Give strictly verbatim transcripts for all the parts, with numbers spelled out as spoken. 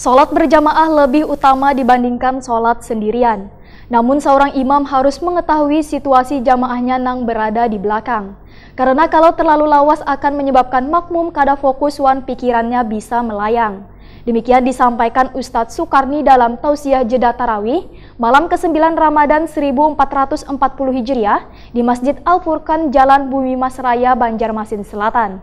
Sholat berjamaah lebih utama dibandingkan sholat sendirian. Namun seorang imam harus mengetahui situasi jamaahnya nang berada di belakang. Karena kalau terlalu lawas akan menyebabkan makmum kada fokus wan pikirannya bisa melayang. Demikian disampaikan Ustadz Sukarni dalam tausiah jeda tarawih malam kesembilan Ramadan seribu empat ratus empat puluh Hijriah di Masjid Al-Furqan, Jalan Bumi Mas Raya, Banjarmasin Selatan.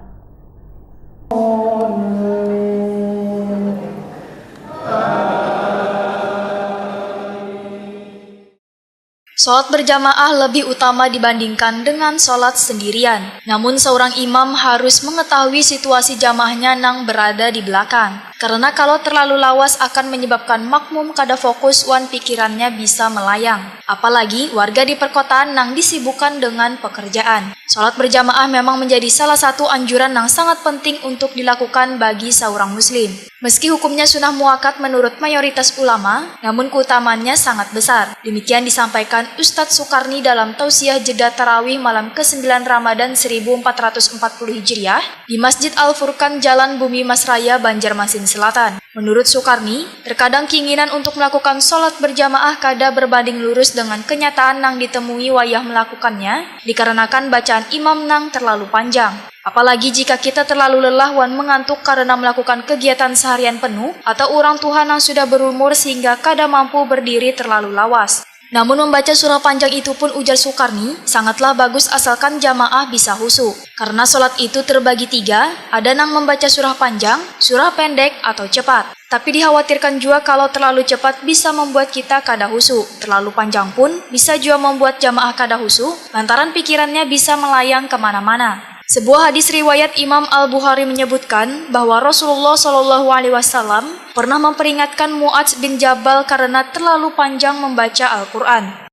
Sholat berjamaah lebih utama dibandingkan dengan sholat sendirian. Namun seorang imam harus mengetahui situasi jamaahnya nang berada di belakang. Karena kalau terlalu lawas akan menyebabkan makmum kada fokus wan pikirannya bisa melayang. Apalagi warga di perkotaan nang disibukkan dengan pekerjaan. Sholat berjamaah memang menjadi salah satu anjuran yang sangat penting untuk dilakukan bagi seorang muslim. Meski hukumnya sunnah muakat menurut mayoritas ulama, namun keutamaannya sangat besar. Demikian disampaikan Ustadz Sukarni dalam tausiah jeda tarawih malam kesembilan Ramadan seribu empat ratus empat puluh Hijriah di Masjid Al-Furqan, Jalan Bumi Mas Raya, Banjarmasin Selatan. Menurut Sukarni, terkadang keinginan untuk melakukan sholat berjamaah kada berbanding lurus dengan kenyataan nang ditemui wayah melakukannya dikarenakan bacaan imam nang terlalu panjang. Apalagi jika kita terlalu lelah wan mengantuk karena melakukan kegiatan seharian penuh, atau orang tuha nang sudah berumur sehingga kada mampu berdiri terlalu lawas. Namun membaca surah panjang itu pun, ujar Sukarni, sangatlah bagus asalkan jamaah bisa husu. Karena sholat itu terbagi tiga, ada nang membaca surah panjang, surah pendek, atau cepat. Tapi dikhawatirkan jua kalau terlalu cepat bisa membuat kita kada husu. Terlalu panjang pun bisa jua membuat jamaah kada husu lantaran pikirannya bisa melayang kemana-mana. Sebuah hadis riwayat Imam Al-Bukhari menyebutkan bahwa Rasulullah Shallallahu Alaihi Wasallam pernah memperingatkan Mu'adz bin Jabal karena terlalu panjang membaca Al-Quran.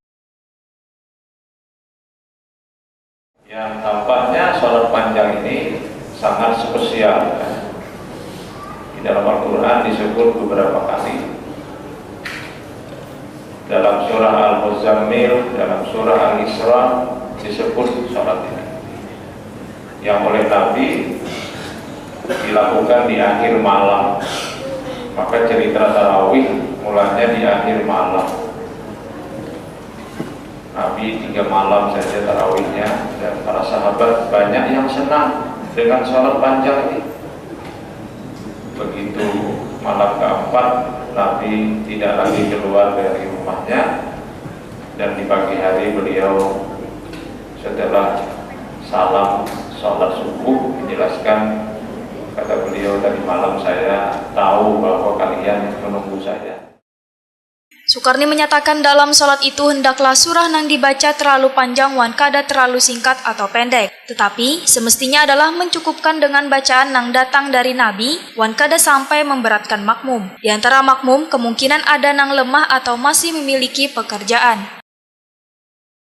Yang tampaknya sholat panjang ini sangat spesial. Di dalam Al-Quran disebut beberapa kali. Dalam surah Al-Muzammil, dalam surah Al-Isra disebut sholat ini. Yang oleh Nabi dilakukan di akhir malam. Maka cerita tarawih mulanya di akhir malam. Nabi tiga malam saja tarawihnya dan para sahabat banyak yang senang dengan sholat panjang ini. Begitu malam keempat, Nabi tidak lagi keluar dari rumahnya dan di pagi hari beliau setelah salam sholat subuh menjelaskan, kata beliau, tadi malam saya tahu bahwa kalian menunggu saya. Sukarni menyatakan dalam sholat itu hendaklah surah nang dibaca terlalu panjang wan kada terlalu singkat atau pendek. Tetapi, semestinya adalah mencukupkan dengan bacaan nang datang dari Nabi wan kada sampai memberatkan makmum. Di antara makmum, kemungkinan ada nang lemah atau masih memiliki pekerjaan.